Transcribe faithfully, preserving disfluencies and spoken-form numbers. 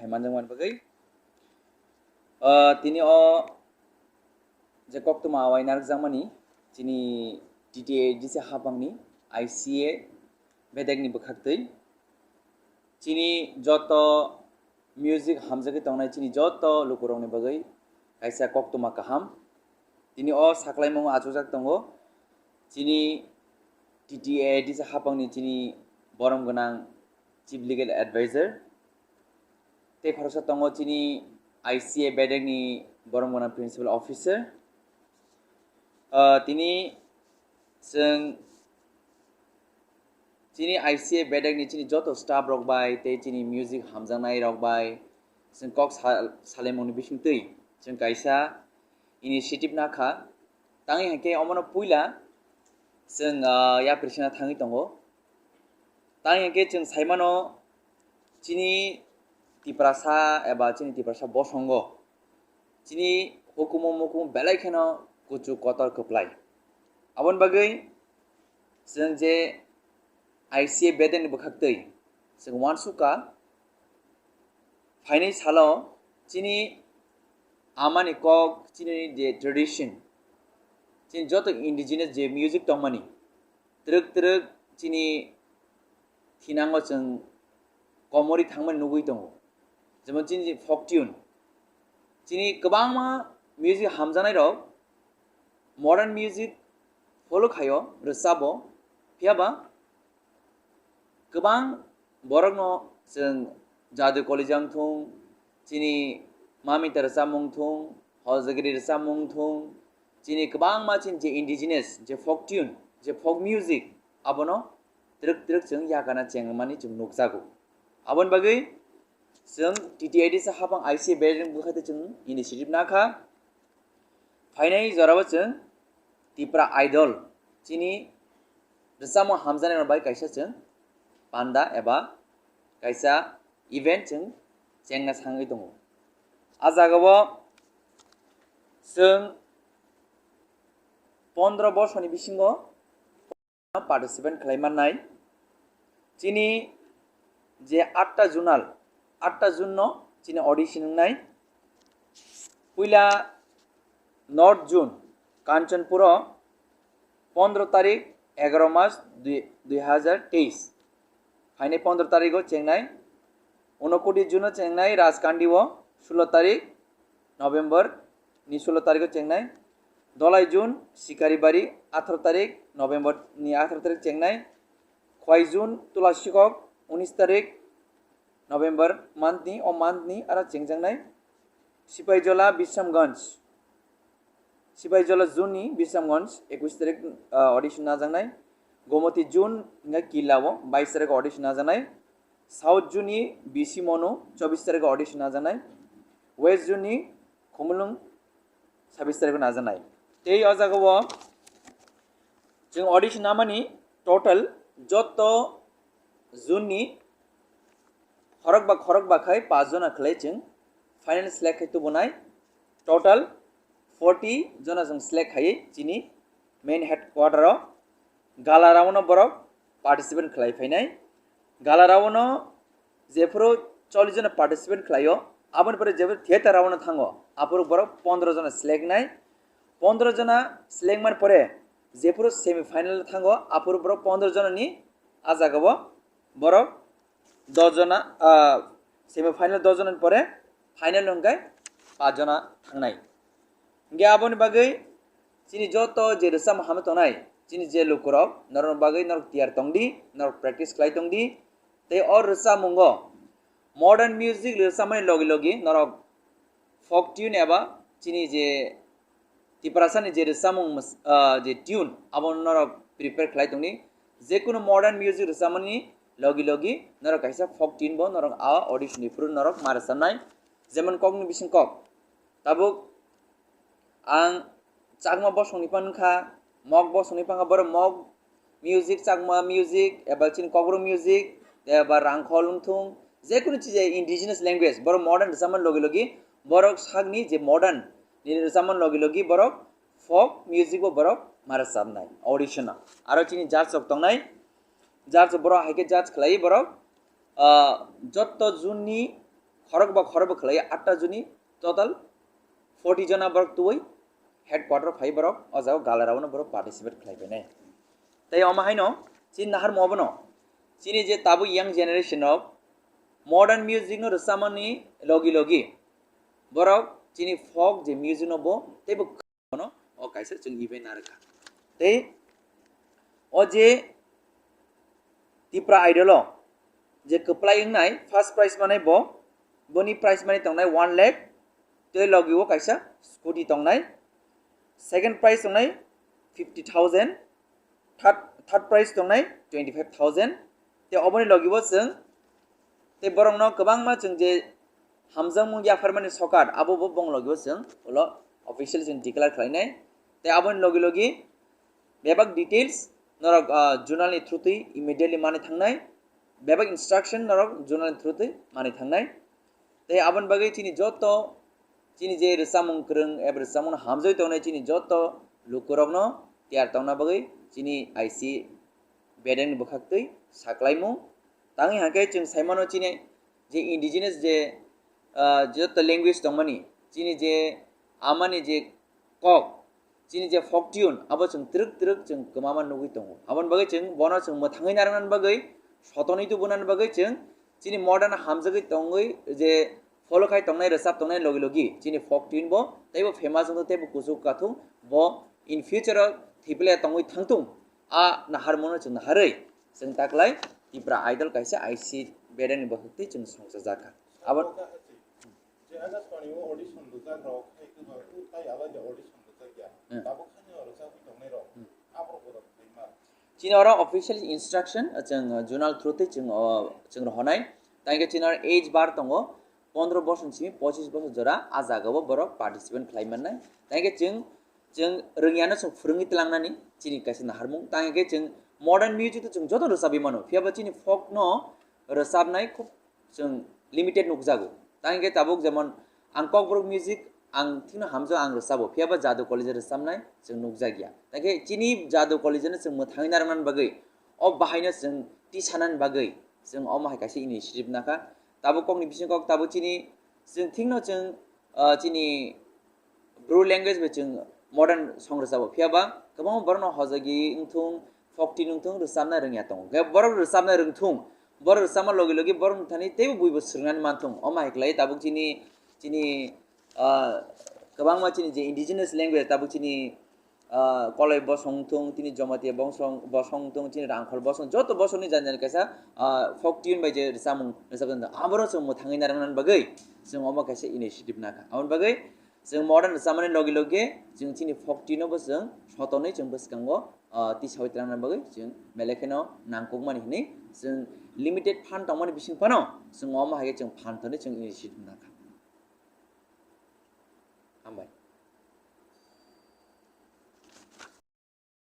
Hai manjakmani bagwi, ah, tini o je koktwma awai narwkjakmani chini T T A D C hapangni I C A bedekni bwkhaktwi chini joto music hamjagwi tongnai chini joto lukurokni bagwi kaisa koktwma kaham. Tini o saklaimung achukjak tongo chini T T A D C hapangni chini borom gwnang Chief Legal Advisor. Tei khoroksa tongo chini I C A bedekni borom gwnang Principal Officer. Ah, tini chwng chini I C A bedekni chini joto staff rok bai tei chini music hamjaknai rok bai chwng kok sa-, salaimungni bisingtwi chwng kaisa initiative nakha. Tangwi hwnkhe omono puila chwng, ah, yapri sina thangwi tongo. Tangwi hwnkhe chwng saimano chini Tiprasa eba chini Tiprasa bosongo chini hukumu mukumu belai kheno kuchuk kotor kwplai. Aboni bagwi chwng je I C A bedekni bwkhaktwi chwng uansukha phainai salo chini amani kok, chini je tradition, chini joto indigenous je music tongmani, twrwk twrwk chini thinango chwng komorwi thangmani nugwi tongo, jemon chini folk tune, chini kwbangma music hamjaknairok modern music follow khaio, rwchabo, phiyaba kwbang borokno chwng jadu kolija wngthung, chini mamita rwchapmung thung, hojagiri rwchapmung thung, chini kwbangma chini je indigenous, je folk tune, je folk music, abono twrwk twrwk chwng yakana chengmani chwng nukjago. Aboni bagwi chwng T T A D C hapang I C A bedekni bwkhaktwi chwng initiative nakha. Phainai jorao chwng Tipra Idol chini rwchapmung hamjaknairok bai kaisa chwng panda eba kaisa event chwng chengna sangwi tongo. A jagao chwng pondro borsoni bisingo participant khlai mannai. Chini je atta zonal, atta zone no chini audition wngnai. Puila North Zone, Kanchanpuro, pondro tarik, egaro mas, dui, dui hajar teis. Phainai pondro tarigo chengnai. Unokoti Zone o chengnai Rajkandi o, sulo tarik, November ni sulo tarigo chengnai. Dolai Zone, Sikaribari, atharo tarik, November ni atharo tarik chengnai. Khwai Zone, Tulasikok, unis tarik, November month ni, o month ni aro chengjaknai. Sipaijola, Bisramganj, Sipaijola Zone ni Bisramganj, ekush tarik, ah, audition najaknai. Gomoti Zone hingkhe Killa o bais tarik audition najaknai. South Zone ni B C Monu, chobis tarik audition najaknai. West Zone ni Khumulwng, sabis tarik najaknai. Tei o jagao chwng audition namani total joto zone ni khorokba khorokba khai paanch jona khlai chwng final select khai tubunai. Total forty jona chwng select khaiwi chini main headquarter o gala round o borok participant khlai phainai. Gala round o jephuru chollish jona participant khlaio, aboni pore jephuru theater round o thango, aphuru borok pondro jona select nai. Pondro jona select mani pore jephuru semi final o thango, aphuru borok pondro jona ni a jagao borok dos jona, ah, semi final dos jona ni pore final hwnkhe paanch jona thangnai. Hingkhe aboni bagwi chini joto je rwchapmung hamwi tongnai, chini je lukurok, norokni bagwi norok tiyar tongdi, norok practice khlai tongdi. Tei o rwchapmungo modern music rwchapmani logi logi norok folk tune eba chini je Tiprasani je rwchapmung mws-, ah, je tune, abo norok prepare khlai tongdi. Jekunu modern music rwchapmani logi logi norok kaisa folk tune bo norok a audition ni phuru norok ma rwchapnai. Jemon kokni bising kok. Tabuk ang Chakma bosongni phano wngkha, Mok bosongni phano wngkha, borok Mok music, Chakma music, eba chini Kokborok music, eba Rangkhol wngthung, jekunu chija indigenous language, borok modern rwchapmani logi logi, borok sakni je modern nini rwchapmani logi logi, borok folk music bo borok ma rwchapnai, audition o. Aro chini judge rok tongnai, judge rok borok hai khe judge khlai borok, ah, jotto zone ni khorok ba khorok bo khlai atta juni, total forty jona borok tubui headquarter phai borok o jaga gala round o borok participate khlai bai nai. Tei omo haino chini nahar mo bono chini je tabuk young generation rok modern music no rwchapmani logi logi borok chini folk je music no bo teibo no o kaisa chwng event narwkha. Tei o je Tipra Idol o je kwplai wngnai first prize manai bo, boni prize money tongnai one lakh, tei logi o kaisa scooty tongnai, second prize tongnai fifty thousand, third, third prize tongnai twenty five thousand. Tei oboni logi o chwng tei borokno kwbangma chwng je hamjakmung yapharmani sokar abo bo bong logi o chwng ulo official chwng declare khlainai. Tei aboni logi logi bebak details norok, ah, zonal ni through twi immediately mani thangnai, bebak instruction norok zonal ni through twi mani thangnai. Tei aboni bagwi chini joto chini je rwchapmung kwrwng eba rwchapmung hamjagwi tongnai chini joto lukurokno tiyar tongna bagwi chini I C bedeng bwkhaktwi saklaimung. Tangwi hwnkhe chwng saimano chini je indigenous je, ah, joto language tongmani, chini je amani je kok, chini je folk tune, abo chwng twrwk twrwk chwng kwmama nugwi tongo. Aboni bagwi chwng bono chwng mwthangwi narwknani bagwi, sotonwi tubunani bagwi chwng chini modern hamjagwi tongwi je follow khai tongnai, rwchap tongnai logi logi chini folk tune bo teibo famous wngthung, teibo kuchuk kathung, bo in future o thwiphila tongwi thangthung. A naharmungno chwng naharwi chwng taklai Tipra Idol kaisa I C bedengni bwkhak twi chwng songchajakha. Abo Je Akashbani o audition rwjak rok hai kwbang tei alai de audition rwjak ya. Hmm. Tabuk hani o rwjagwi tongnai rok. Hmm. Abo rok bodo khlaima. Chini oro official instruction, uh, chwng, uh, zonal through twi chwng, uh, chwng rohonai. Tangkhe chini oro age bar tongo, pondro bosor simi pochis bosor jora a jaga o borok participant khlai mannai. Tangkhe chwng, chwng rwngyano chwng phwrwngwi tlangnani chini kaisa naharmung. Tangkhe chwng modern music to chwng joto rwchabwi mano. Phiya ba chini folk no rwchabnai khub chwng limited nukjago. Tang hwnkhe tabuk jemon ang Kokborok music ang thikno hamjao, ang rwchabo, phiya ba Jadu College rwchabnai chwng nukjakya. Tang khe chini Jadu College no chwng mwthangwi narwknani bagwi, o bahaino chwng tisanani bagwi chwng omo hai kaisa initiative nakha. Tabuk kokni bisingkok tabuk chini chwng thikno chwng, ah, chini Bru language bai chwng modern song rwchabo, phiya ba kwbangma borokno hojagwi wngthung, folk tune wngthung, rwchabna rwngya tongo. Hwnkhe borok rwchabna rwngthung, borok rwchabma logi logi borokni thani teibo buibo swrwngnani manthung. Omo hai khlai tabuk chini, chini, ah, kwbangma chini je indigenous language tabuk chini, ah, Koloi bosong wngthung, chini Jamatia bosong, bosong wngthung, chini Rangkhol bosong, joto bosongni jani jani kaisa, ah, folk tune bai je rwchapmung rwchapjak, aborok chwng mwthangwi narwknani bagwi chwng omo kaisa initiative nakha. Aboni bagwi chwng modern rwchapmani logi logi chwng chini folk tune no bo chwng sotonwi chwng bwskango, ah, tisawi tlangnani bagwi chwng belai kheno nangkukmani hinwi chwng limited fund tongmani bising phano chwng omo hai khe chwng fund thani chwng initiative nakha.